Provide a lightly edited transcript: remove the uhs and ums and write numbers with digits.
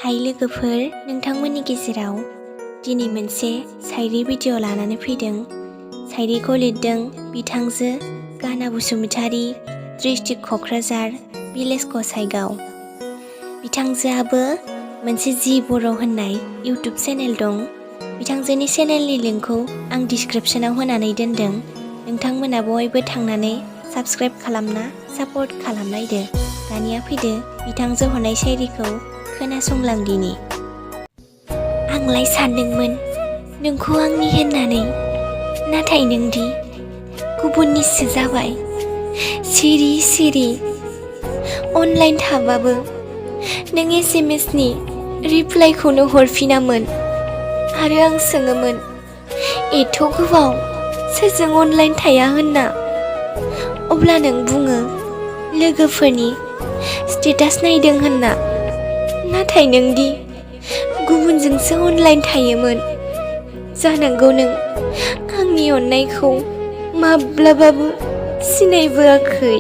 हाय लोगोफोर, नोंथांमोननि गेजेराव दिनै मोनसे शायरी भिडिअ लानानै फैदों। शायरीखौ लिरदों बिथांजो गाना बसुमतारी, डिस्ट्रिक्ट क'क्राझार, भिलेज गसाइगाव। बिथांजोआबो मोनसे जि बर' होननाय इउटुब चेनेल दं। बिथांजोनि चेनेलनि लिंकखौ आं डिसक्रिपसनाव होनानै दोनदों। नोंथांमोना बयबो थांनानै साबस्क्राइब खालामना सापर्ट खालामनायदो। दानिया फैदो बिथांजो हरनाय शायरीखौ खोनासंलांदिनि। आंलाय सानदोंमोन नोंखौ आंनि होननानै, नाथाय नोंदि गुबुननिसो जाबाय। सिरि सिरि अनलाइन थाबाबो नों SMS नि रिप्लाइखौनो हरफिनामोन आरो आं सोङोमोन एथ' गोबाव सोरजों अनलाइन थाया होनना। अब्ला नों बुङो लोगोफोरनि स्टेटास नायदों होनना, नाथाय नोंदि गुबुनजोंसो अनलाइन थायोमोन। जानांगौ नों आंनि अननायखौ माब्लाबाबो सिनायबोआखै।